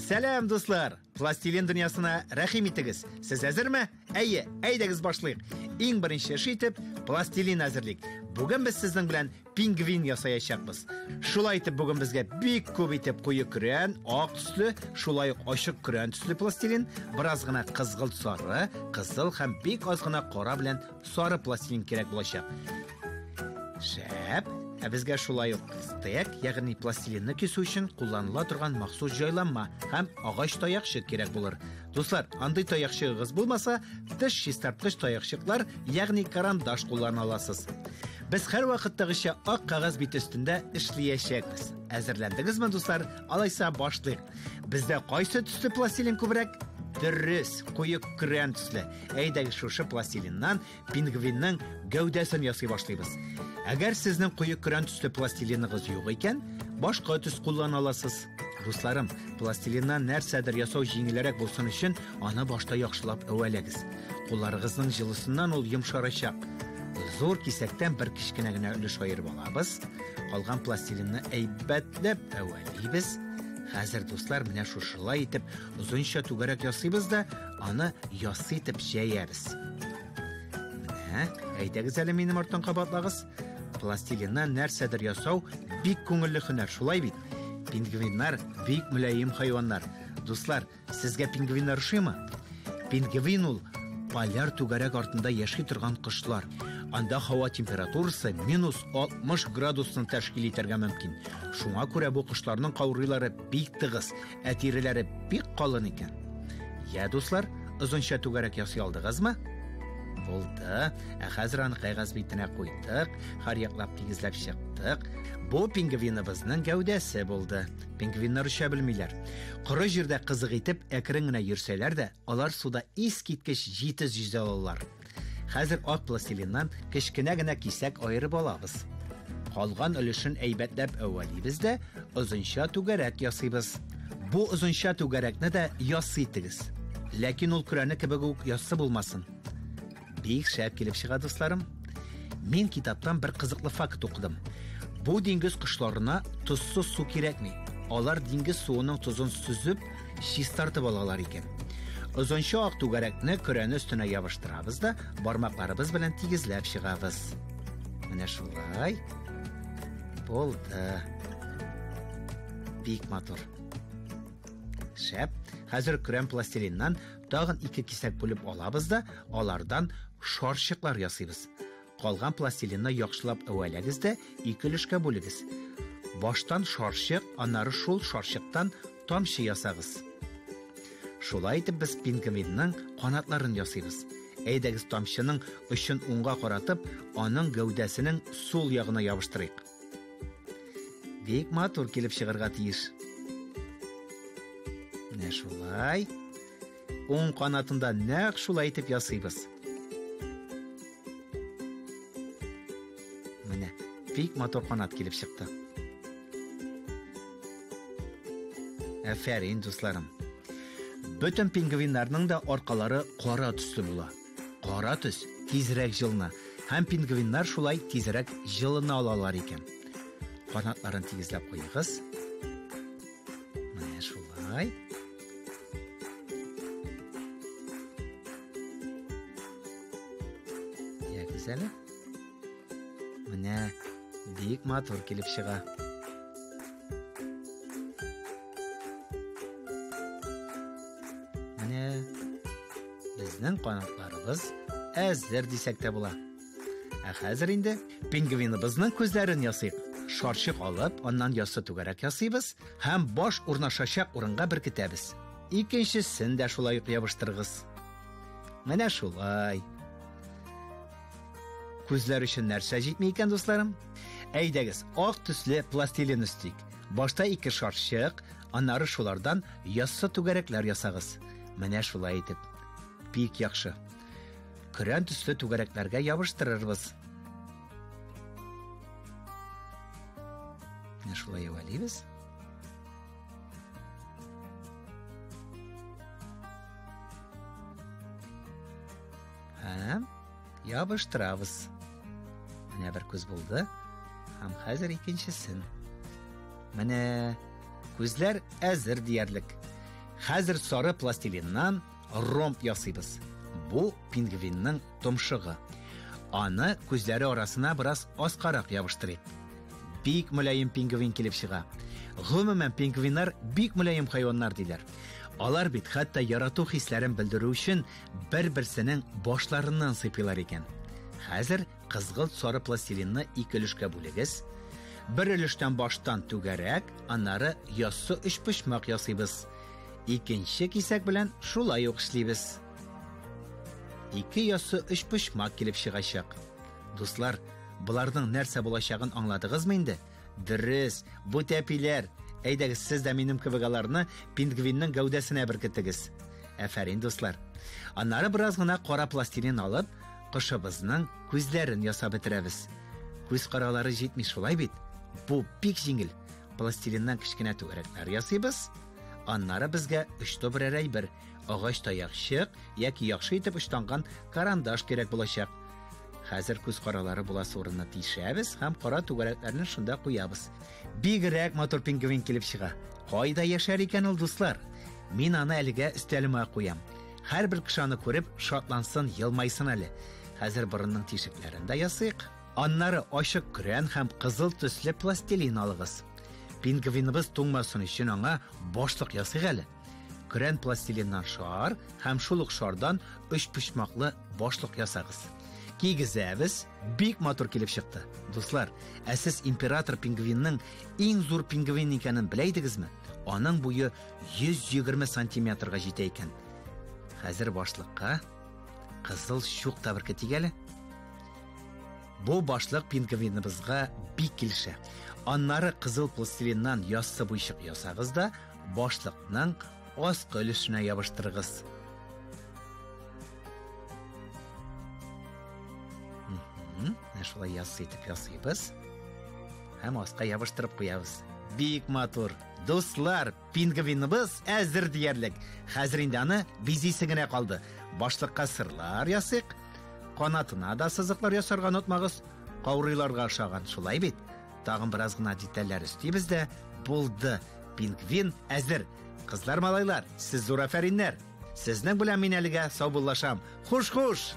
Сәлам, дуслар! Пластилин дөньясына рәхим итегез. Сез әзерме? Әйе, әйдәгез башлыйк. Иң беренче эш итеп пластилин әзерлик. Бүген без сезнең белән пингвин ясаячакбыз. Шулай итеп бүген безгә бик күп итеп куе көрән, ак төсле, шулай ук ачык көрән төсле пластилин, бераз гына кызгылт сары, кызыл һәм бик аз гына кара белән сары пластилин кирәк булачак. Шәп! Ә безгә шулай ук стек, ягъни пластилинны кисү өчен кулланыла торган махсус җайланма һәм агач таякчык кирәк булыр. Дуслар, андый таякчыгыгыз булмаса, теш чистарткыч таякчыклар, ягъни карандаш куллана аласыз. Без һәрвакыттагыча ак кәгазь бите өстендә эшләячәкбез. Әзерләндегезме, дуслар? Алайса башлыйк. Бездә кайсы төсле пластилин күбрәк? Дөрес, куе көрән төсле. Әйдәгез шушы пластилиннан пингвинның гәүдәсен ясый башлыйбыз. Әгәр сезнең куе көрән төсле пластилиныгыз юк икән, башка төс куллана аласыз. Дусларым, пластилиннан нәрсәдер ясау җиңелрәк булсын өчен, аны башта яхшылап әвәләгез. Кулларыгызның җылысыннан ул йомшарачак. Зур кисәктән бер кечкенә генә өлеш аерып алабыз. Калган пластилинны әйбәтләп әвәлибез. Хәзер, дуслар, менә шушылай итеп озынча түгәрәк ясыйбыз да, аны яссы итеп җәябез. Менә, әйдәгез әле минем арттан кабатлагыз. Пластилиннан нәрсәдер ясау бик күңелле һөнәр, шулай бит? Пингвиннар бик мөлаем хайваннар. Дуслар, сезгә пингвиннар ошыймы? Пингвин ул поляр түгәрәк артында яши торган кошлар. Анда һава температурасы минус 60 градусны тәшкил итәргә мөмкин. Шуңа күрә бу кошларның каурыйлары бик тыгыз, ә тиреләре бик калын икән. Я, дуслар, озынча түгәрәк ясый алдыгызмы? Булды. Ә хәзер аны кәгазь битенә куйдык, һәр яклап тигезләп чыктык. Бу пингвиныбызның гәүдәсе булды. Пингвиннар оча белмиләр. Коры җирдә кызык итеп әкрен генә йөрсәләр дә, алар суда искиткеч җитез йөзә алалар. Хәзер ак пластилиннан кечкенә генә кисәк аерып алабыз. Калган өлешен әйбәтләп әвәлибез дә, озынча түгәрәк ясыйбыз. Бу озынча түгәрәкне дә яссы итегез. Ләкин ул көрәне кебек үк яссы булмасын. Бик шәп килеп чыга, дусларым. Мин китаптан бер кызыклы факт укыдым. Бу диңгез кошларына тозсыз су кирәкми. Алар диңгез суының тозын сөзеп, чистартып алалар икән. Озынча ак түгәрәкне көрәне өстенә ябыштырабыз да, бармакларыбыз белән тигезләп чыгабыз. Менә шулай. Булды. Бик матур. Шәп. Хәзер көрән пластилиннан тагын ике кисәк бүлеп алабыз да, алардан шарчыклар ясыйбыз. Калган пластилинны яхшылап әвәләгез дә, ике өлешкә бүлегез. Баштан шарчык, аннары шул шарчыктан тамчы ясагыз. Шулай итеп без пингвинның канатларын ясыйбыз. Әйдәгез тамчының очын уңга каратып, аның гәүдәсенең сул ягына ябыштырыйк. Бик матур килеп чыгарга тиеш. Менә шулай. Уң канатында нәкъ шулай итеп ясыйбыз. Менә бик матур канат килеп чыкты. Афәрин, дусларым. Бөтен пингвиннарның да аркалары кара төсле була. Кара төс тизрәк җылына, һәм пингвиннар шулай тизрәк җылына алалар икән. Канатларын тигезләп куегыз. Менә шулай. Ягез әле. Менә бик матур килеп чыга. Менә безнең канатларыбыз әзер дисәк тә була. Ә хәзер инде пингвиныбызның күзләрен ясыйк. Шарчык алып, аннан яссы түгәрәк ясыйбыз һәм баш урнашачак урынга беркетәбез. Икенчесен дә шулай ук ябыштырыгыз. Менә шулай. Күзләр өчен нәрсә җитми икән, дусларым? Әйдәгез, ак төсле пластилин өстик. Башта ике шарчык, аннары шулардан яссы түгәрәкләр ясагыз. Менә шулай итеп. Бик яхшы. Көрән төсле түгәрәкләргә ябыштырырбыз. Менә шулай әвәлибез. Һәм ябыштырабыз. Менә бер күз булды. Һәм хәзер икенчесен. Менә күзләр әзер диярлек. Хәзер сары пластилиннан ромб ясыйбыз. Бу пингвинның томшыгы. Аны күзләре арасына бераз аскарак ябыштырыйк. Бик мөлаем пингвин килеп чыга. Гомумән, пингвиннар бик мөлаем хайваннар диләр. Алар бит хәтта ярату хисләрен белдерү өчен бер-берсенең башларыннан сыйпыйлар икән. Хәзер кызгылт сары пластилинны ике өлешкә бүлегез. Бер өлештән баштан түгәрәк, аннары яссы өчпочмак ясыйбыз. Икенче кисәк белән шулай ук эшлибез. Ике яссы өчпочмак килеп чыгачак. Дуслар, боларның нәрсә булачагын аңладыгызмы инде? Дөрес, бу тәпиләр. Әйдәгез, сез дә минем кебек аларны пингвинның гәүдәсенә беркетегез. Афәрин, дуслар. Аннары бераз гына кара пластилин алып, кошыбызның күзләрен ясап бетерәбез. Күз каралары җитми, шулай бит? Бу бик җиңел. Пластилиннан кечкенә түгәрәкләр ясыйбыз. Аннары безгә очлы берәр әйбер, агач таякчык яки яхшы итеп очланган карандаш кирәк булачак. Хәзер күз каралары буласы урынны тишәбез һәм кара түгәрәкләрне шунда куябыз. Бигрәк матур пингвин килеп чыга. Кайда яшәр икән ул, дуслар? Мин аны әлегә өстәлемә куям. Һәрбер кеше аны күреп шатлансын, елмайсын әле. Хәзер борынның тишекләрен дә ясыйк. Аннары ачык көрән һәм кызыл төсле пластилин алыгыз. Пингвиныбыз туңмасын өчен аңа башлык ясыйк әле. Көрән пластилиннан шар һәм шул ук шардан өчпочмаклы башлык ясагыз. Кигезәбез, бик матур килеп чыкты. Дуслар, ә сез император пингвинның иң зур пингвин икәнен белә идегезме? Аның буе 120 сантиметрга җитә икән. Хәзер башлыкка кызыл чук та беркетик әле. Бу башлык пингвиныбызга бик килешә. Аннары кызыл пластилиннан яссы буйчык ясагыз да, башлыкның аскы өлешенә ябыштырыгыз. Менә шулай яссы итеп ясыйбыз. Һәм аска ябыштырып куябыз. Бик матур. Дуслар, пингвиныбыз әзер диярлек. Хәзер инде аны бизисе генә калды. Башлыкка сырлар ясыйк. Канатына да сызыклар ясарга онытмагыз. Каурыйларга ошаган, шулай бит? Тагын бераз гына детальләр өстибез дә, булды. Пингвин әзер. Кызлар, малайлар, сез зур афәриннәр. Сезнең белән мин әлегә саубуллашам. Хуш-хуш!